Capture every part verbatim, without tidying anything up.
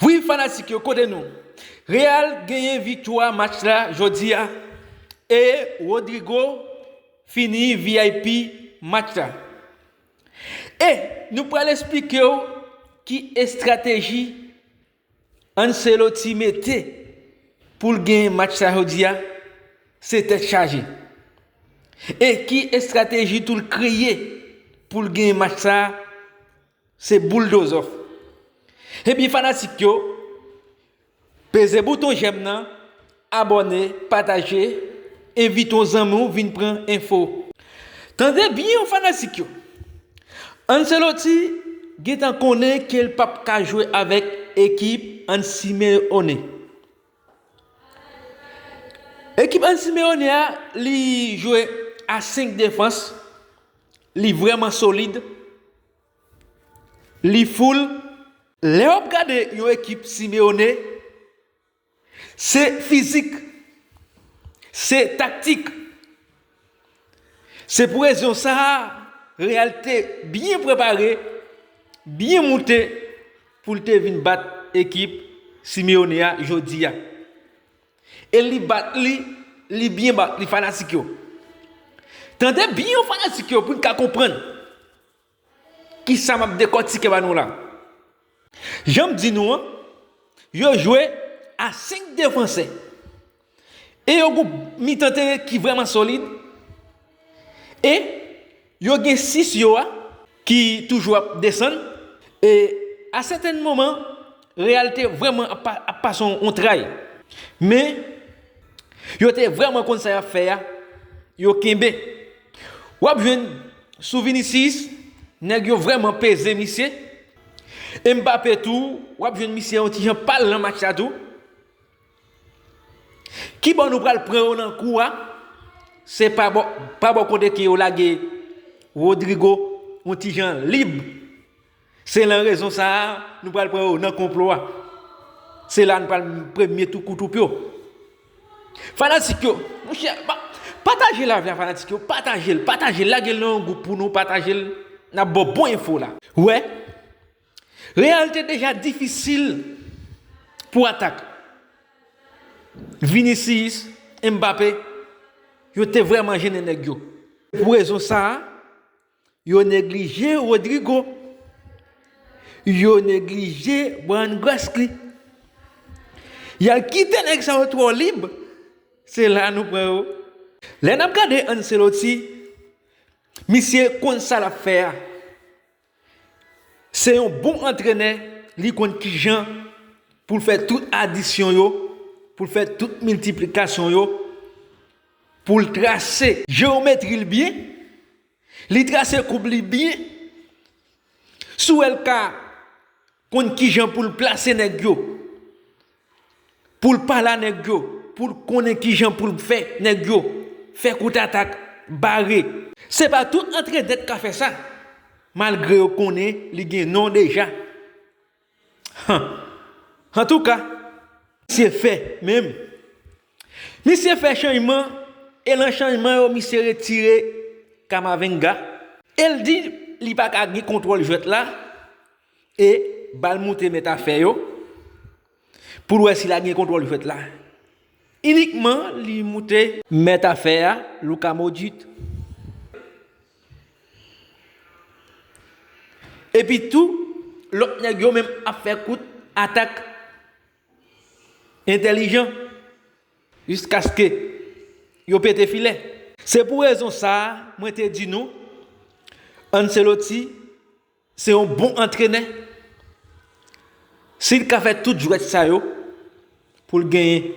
Wi, fanatik yo, kote nou? Real genyen viktwa match la jodi a e Rodrygo fini V I P match la. E nou pral esplike w ki estrateji Ancelotti mete pou l genyen match sa jodi a, se tèt chaje. E ki estrateji tou l kreye pou l genyen match sa, se bouldozof. Ebyen, fanatik yo, peze bouton jèm nan, abòne, pataje, envite yon zanmi w vin pran enfo. Tande byen, fanatik yo. Ancelotti gentan konnen ke l p ap ka jwe avèk ekip Simeone. Ekip Simeone a, li jwe a senk defans, li vrèman solid, li foul. Lè w ap gade yon ekip Simeone, se fizik, se taktik. Se pou rezon sa a, Real te byen prepare, byen moute pou l te vin bat ekip Simeone a jodi a. E li bat li, li byen bat li, fanatik yo. Tande byen, fanatik yo, pou n ka konprann kisa m ap dekòtike ba nou la. Jan m di nou an, yo jwe a senk defansè. E yo gon mitan teren ki vrèman solid. E yo gen sis yo a ki toujou ap desann. E a sèten moman, Real te vrèman ap pa-, ap pase yon, yon tray. Men, yo te vrèman konn sa y ap fè a. Yo kenbe. W ap jwenn sou Vinicius, nèg yo vrèman peze misye. Mbappé tou, w ap jwenn misye yon ti jan pal nan match la tou. Kibò nou pral pran yo nan kou a? Se pa bò, pa bò kote ke yo lage Rodrygo yon ti jan lib. Se lan rezon sa a, nou pral pran yo nan konplo a. Se la nou pral premye tou kou twoup yo. Fanatik yo, monchè, pa-, pataje live la, fanatik yo, pataje l, pataje l, lage l nan yon gwoup pou nou, pataje l, n ap ba w bon enfo la. Wè, Real te deja difisil pou atak. Vinicius, Mbappé, yo te vrèman jennen nèg yo. Pou rezon sa a, yo neglije Rodrygo. Yo neglije Bryan Gazli. Y al kite nèg sa yo twò lib. Se la nou pran yo. Lè n ap gade Ancelotti, misye konn sa l ap fè a. Se yon bon antrenè, li konn kijan pou l fè tout adisyon yo, pou l fè tout miltiplikasyon yo, pou l trase jewometri l byen, li trase koub li byen. Si w wè l ka konn kijan pou l plase nèg yo, pou l pale a nèg yo, pou l konnen kijan pou l fè nèg yo fè kout atak, bare. Se pa tout antrenè k ka fè sa, malgre yo konnen li gen non deja. Han. Antouka, misye fè menm. Misye fè chanjman, e lan chanjman yo, misye retire Camavinga. E l di li pa ka gen kontwòl jwèt la, e ba l moute mèt afè yo, pou l wè si l a gen kontwòl jwèt la. Inikman, li moute mèt afè a, Luka Modric. Epi tou, lòt nèg yo menm ap fè kout atak entèlijan jiskaske yo pete filè. Se pou rezon sa a, mwen te di nou, Ancelotti se yon bon antrenè. Si l ka fè tout jwèt sa yo pou l genyen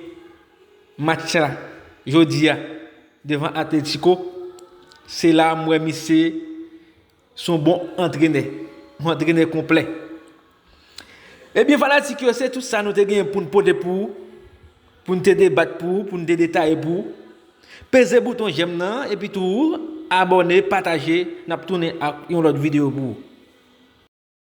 match la jodi a devan Atletico, se la m wè misye se yon bon antrenè, yon antrenè konplè. Ebyen, fanatik yo, se tout sa nou te genyen pou n pote pou ou, pou n te debat pou ou, pou n te detaye pou ou. Peze bouton jèm nan, epi tou abòne, pataje, n ap tounen ak yon lòt videyo pou ou.